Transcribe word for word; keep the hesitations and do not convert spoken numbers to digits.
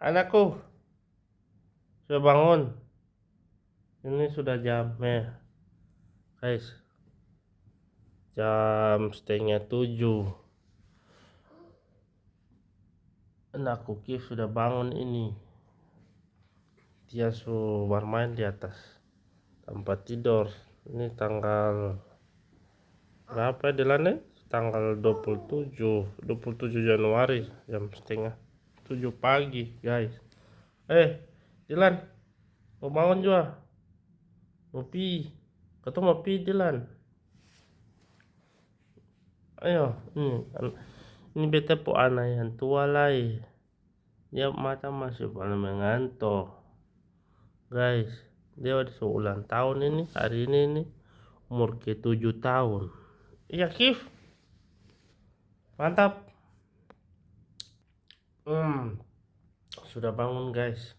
Anakku, sudah bangun? Ini sudah jam, eh, guys, jam setengah tujuh. Anakku Kif sudah bangun ini. Dia su barmain di atas tampa tidor. Ini tanggal berapa ya, Dilan, eh? Tanggal dua puluh tujuh, dua puluh tujuh Januari, jam setengah tujuh pagi, guys. Eh, Dilan, mo bangun jua? Mo pi? Katong mo pi, Dilan? Ayo, ini, an-, ini beta pung ana yang tua lai. Dia mata masih paleng menganto. Guys, dia su ulang tahun ini, hari ini, ini umur ketujuh tahun. Iya, Kif. Mantap. Hmm, sudah bangun, guys.